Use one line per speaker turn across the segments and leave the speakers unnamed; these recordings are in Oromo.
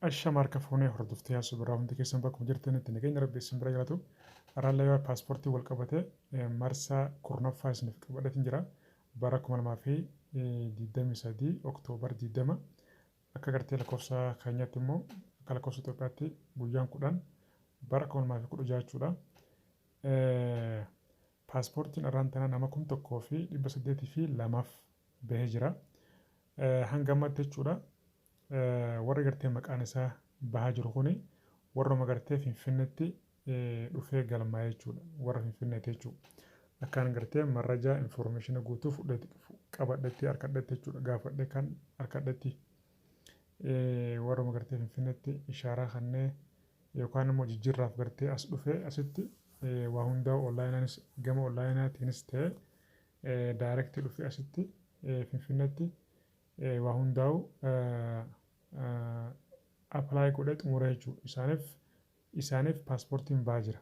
Ashama harka fuunee hordoftee yaasuu biraa hundi keessan bakkuma jirtanitti nageenya rabbi isin bira jiraatu. Har'aallee yoo paaspoortii wal qabate marsaa 10ffaa isiniif qabadheetiin jira. Bara 2023 Oktoobar 20 akka gartee lakkoofsa keenyaatti immoo akka lakkoofsa Itoophiyaatti guyyaan 10 bara 2016 jechuudha. Paaspoortiin har'aan tana nama 1802f bahee jira. Hanga ammatti jechuudha. Warri gartee maqaan isaa bahaa jiru kuni warruma gartee Finfinneetti dhufee galmaa'ee jechuudha. Warra Finfinneetti jechuudha. Akkaan gartee marrajaa information guutuu fudhate qabadhetti harkadhetti jechuudha. Gaafadhe kan harkadhetti warruma gartee Finfinneetti ishaaraa kannee yookaan immoo jijjiirraaf gartee as dhufee asitti waa hundaa onlaayinaanis gama onlaayinaatiinis ta'e direct dhufee asitti Finfinneetti waa hundaa'u apply godhee xumuree jechuudha. Isaaniif paaspoortiin bahaa jira.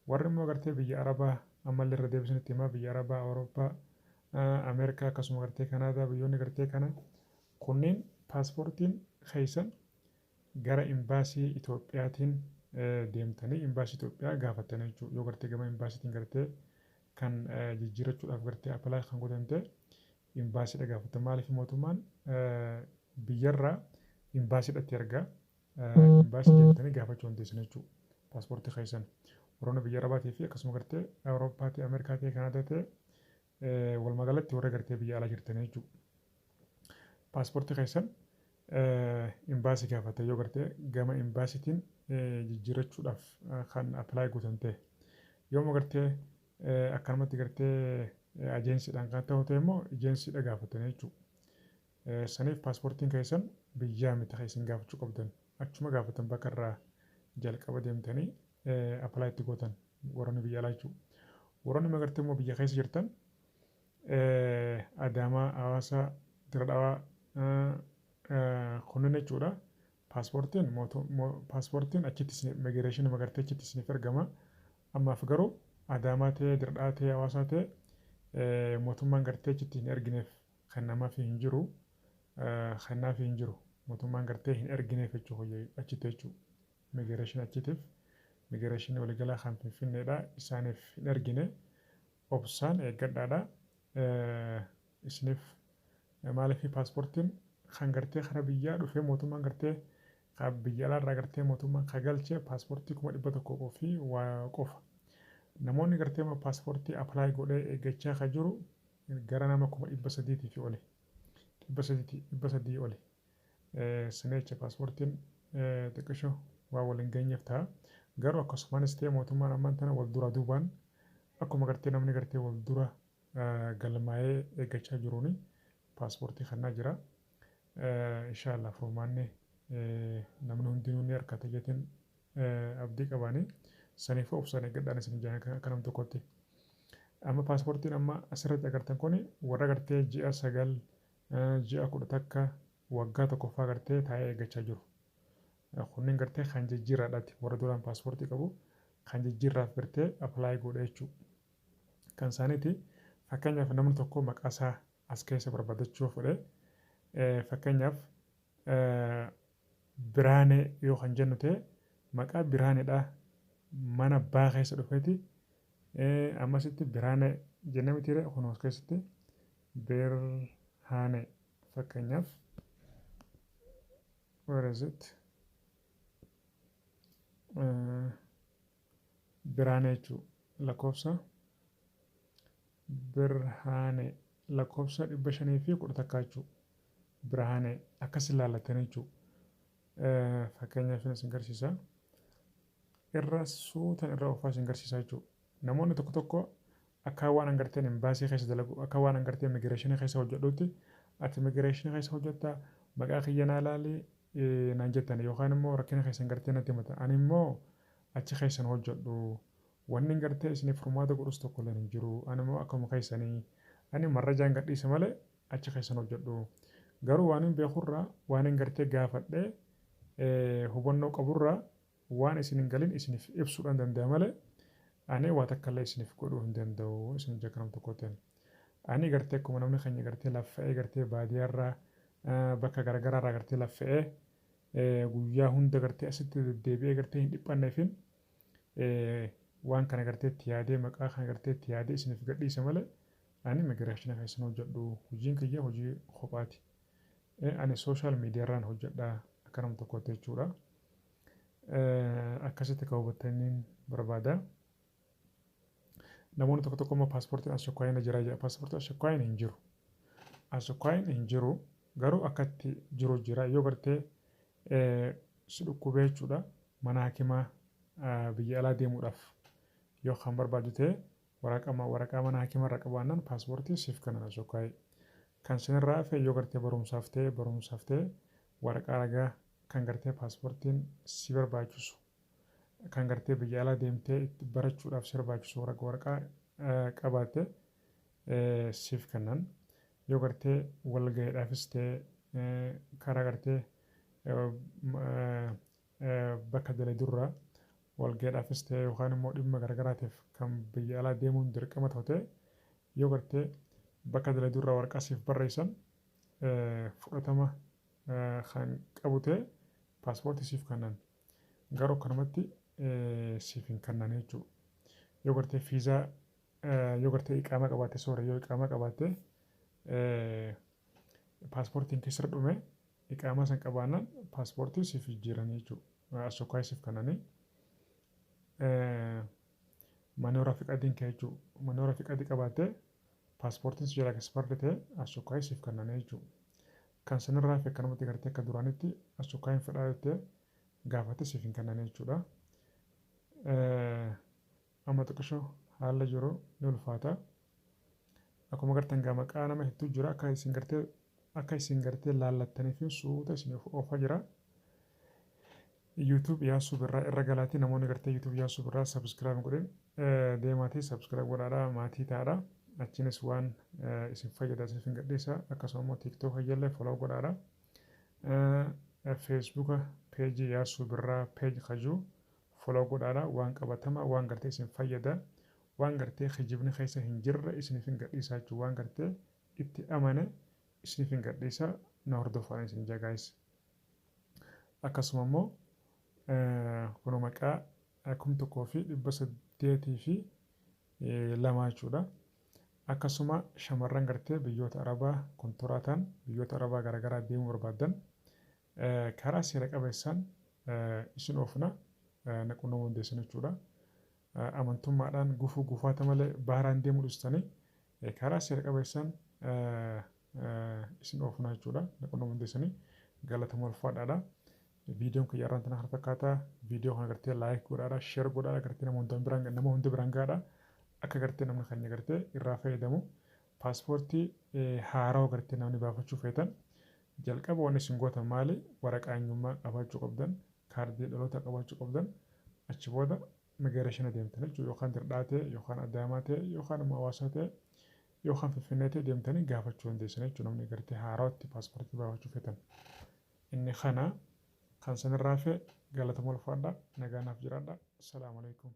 Warri immoo gartee biyya Arabaa ammallee irra deebisanitti himaa biyya Arabaa, Awurooppaa, Ameerikaa akkasuma gartee Kanaadaa biyyoonni gartee kana kunneen paaspoortiin keessan gara imbaasii Itoophiyaatiin deemtanii imbaasii Itoophiyaa gaafattanii jechuudha. Yoo gartee gama imbaasiitiin gartee kan jijjiirachuudhaaf gartee apply kan gootan ta'e imbaasiidha gaafatan. Maaliif mootummaan biyyarraa imbaasiidhatti ergaa imbaasii deemtanii gaafachuu dandeessan jechuudha. Paaspoortii keessan warroonni biyya Arabaatii fi akkasuma gartee Awurooppaa ta'e Ameerikaa ta'e Kanaadaa ta'e walumaa galatti warra gartee biyya alaa jirtanii jechuudha. Paaspoortii keessan imbaasii gaafate yoo gartee gama imbaasiitiin jijjiirachuudhaaf kan apply gootan ta'e. Yooma gartee akkanumatti gartee ajeensiidhaan kan ta'u ta'e immoo ejeensiidha gaafatanii jechuudha. Saniif paaspoortiin keessan biyyaa miti kan isin gaafachuu qabdan. Achuma gaafatan bakka irraa jalqaba deemtanii apply itti gootan warroonni biyya alaa jechuudha. Warroonni magartee immoo biyya keessa jirtan Adaamaa, Hawaasaa, Dirre Dhawaa kunneen jechuudha. Paaspoortiin achitti isin immigireeshinii magartee achitti isiniif ergama. Ammaaf garuu Adaamaa ta'ee, Dirre Dhawaa ta'ee, Hawaasaa ta'ee mootummaan gartee achitti hin ergineef kan namaaf hin jiru. Kennaaf hin jiru. Mootummaan gartee hin ergineef jechuudha achitti jechuudha. Immigireeshinii achitiif immigireeshinii waliigalaa kan Finfinneedha isaaniif hin ergine. Obsaan eeggadhaadha. Isiniif maaliif paaspoortiin kan gartee kara biyyaa dhufee mootummaan gartee kan biyya alaarraa gartee mootummaan kan galche paaspoortii 100,000 fi waa qofa. Namoonni gartee paaspoortii apply godhee eeggachaa kan jiru gara nama 300,000 fi oli. 300 oli. Sineecha paaspoortiin xiqqisho waa waliin geenyeef ta'a. Garuu akkasumaanis ta'e mootummaan ammaan tana wal dura duubaan akkuma gartee namni gartee wal dura galmaa'ee eeggachaa jiruuni paaspoortii kennaa jira. Inshaallah furmaanni namni hundinuu ni argata jeetiin abdii qabaanii saniif obsaan eeggadhaan isin jaan akka nam tokkotti. Amma paaspoortiin amma asirratti agartan kun warra gartee ji'a 9 ji'a 11 waggaa tokkoffaa gartee taa'ee eeggachaa jiru. Kunneen gartee kan jijjiirraadhaati warra duraan paaspoortii qabu kan jijjiirraaf gartee apply godhe jechuudha. Kan isaaniiti fakkeenyaaf namni tokko maqaa isaa as keessa barbaadachuu fedhe fakkeenyaaf Biraanee yoo kan jennu ta'e maqaa Biraaneedha mana baa keessa dhufeeti ammasitti Biraanee jennee mitiire kun as keessatti Birhaanee fakkeenyaaf where is it Biraanee jechuudha lakkoofsa Birhaanee lakkoofsa 511 jechuudha. Birhaanee akkas ilaallatanii jechuudha. Fakkeenyaaf isin garsiisa. Irra suutan irra oofaa isin garsiisa jechuudha. Namoonni tokko tokko akka waan agarteen imbaasii keessa dalagu akka waan agartee immigireeshinii keessa hojjedhutti ati immigireeshinii keessa hojjetta maqaa kiyya naa laali naan jettan yookaan immoo rakkina keessan gartee natti himatan. Ani immoo achi keessan hojjedhu. Wanni gartee isiniif furmaata godhus tokko illee hin jiru. Ani immoo akkuma keessanii ani marrajaan gadhiise malee achi keessan hojjedhu. Garuu waan hin beekurraa waan hin gartee gaafadhee hubannoo qaburraa waan isin hin galin isiniif ibsuudhaan danda'a malee ani waa takka illee isiniif godhuu hin danda'u isin jekka nam tokko ta'e. Ani gartee akkuma namni keenya gartee laffa'ee gartee baadiyyaarraa bakka garaagaraarraa gartee laffa'ee Guyyaa hunda gartee asitti deddeebi'ee gartee hin dhiphanneefin waan kana gartee itti yaadee, maqaa kana gartee itti yaadee isiniif gadhiise malee, ani immigration keessan hojjedhu, hojiin kiyya hojii kophaati. Ani social media irraan hojjedha akka nama tokkootti jechuudha. Akkasitti akka hubattaniin barbaada. Namoonni tokko tokko immoo paaspoortiin ashakkwaayina jira jedha. Paaspoortiin ashakkwaayina hin jiru. Ashakkwaayina hin jiru, garuu akkatti jiru jira. Yoo gartee si dhukkubee jechuudha, mana hakimaa biyya alaa deemuudhaaf yoo kan barbaadu ta'e, waraqaa mana hakimaa irra qabaannaan paaspoortii siif kennan ashakkwaayii. Kan sinirraa hafe yoo gartee barumsaaf ta'e waraqaa ragaa kan gartee paaspoortiin si barbaachisu, kan gartee biyya alaa deemtee itti barachuudhaaf si barbaachisu waraqaa qabaatte siif kennan. Yoo gartee walga'iidhaafis ta'e, karaa gartee bakka daladurraa walga'iidhaafis ta'e, yookaan immoo dhimma garagaraatiif kan biyya alaa deemuun dirqama ta'e, yoo gartee bakka daladurraa waraqaa siif barreessan fudhatama kan qabu ta'e, paaspoortii siif kennan. Garuu akkanumatti siif hin kennan jechuudha. Yoo gartee fiizaa, yoo gartee iqaamaa qabaatte, soora, yoo iqaamaa qabaatte, paaspoortiin keessa dhume, iqaamaa san qabaannaan paaspoortii siif jijjiiran jechuudha. Asokkaay siif kennanii. Manoora fiqadiin kee jechuudha. Manoora fiqadii qabaattee paaspoortiin si jalaa expired ta'e, asokkaay siif kennanii jechuudha. Kan sanirraa hafe akkanumatti gartee akka duraanitti asokkaay fedhaa jettee gaafate siif hin kennan jechuudha. Amma xiqqisho haala jiru ni ulfaata. Akkuma gartan gaa maqaa nama hedduu jira, akka isin gartee laallattanii fi suuta isin oofaa jira. YouTube Yaasuu Birraa irra galaatii, namoonni gartee YouTube Yaasuu Birraa subscribe godhin deemaatii subscribe godhaadha, maatii ta'aadha. Achiinis waan isin fayyada isiniif hin gadhiisa. Akkasuma immoo TikTok illee follow godhaadha. Facebook page Yaasuu Birraa page kajuu follow godhaadha. Waan qabatama, waan gartee isin fayyada, waan gartee kijibni keessa hin jirre isiniif hin gadhiisa jechuudha. Waan gartee itti amane isiniif hin gadhiisa, na hordofaa isin jagaayis. Akkasuma immoo kun maqaa 1802 jechuudha. Akkasuma shamarran gartee biyyoota Arabaa kontoraataan biyyoota Arabaa garaagaraa deemuu barbaadan, karaa seera qabeessaan isin oofna, na qunnamuu dandeessan jechuudha. Amantummaadhaan gufuu gufaata malee baharaan deemuu dhiistanii karaa seera qabeessaan isin oofna jechuudha. Na qunnamuu dandeessanii, galatama, ulfaadhaadha. Viidiyoon kiyya irraan tana kana fakkaata. Viidiyoo kana gartee like godhaadha, share godhaadha, gartee nama hunda biraan gahaadha. Akka gartee namni keenya gartee irraa fayyadamu. Paaspoortii haarawaa gartee namni baafachuu feetan, jalqaba wanni isin gootan maali? Waraqaa eenyummaa qabaachuu qabdan, kaardii dhalootaa qabaachuu qabdan, achi booda immigration deemtan jechuudha. Yookaan Dirdhaa ta'e, yookaan Adaamaa ta'e, yookaan immoo Hawaasaa ta'e, yookaan Finfinnee ta'e, deemtanii gaafachuu dandeessan jechuudha, namni gartee haarawatti paaspoortii baafachuu feetan. Inni kana kan sanirraa hafe galatama, ulfaadha, nagaa naaf jiraadha. Assalaamu alaikum.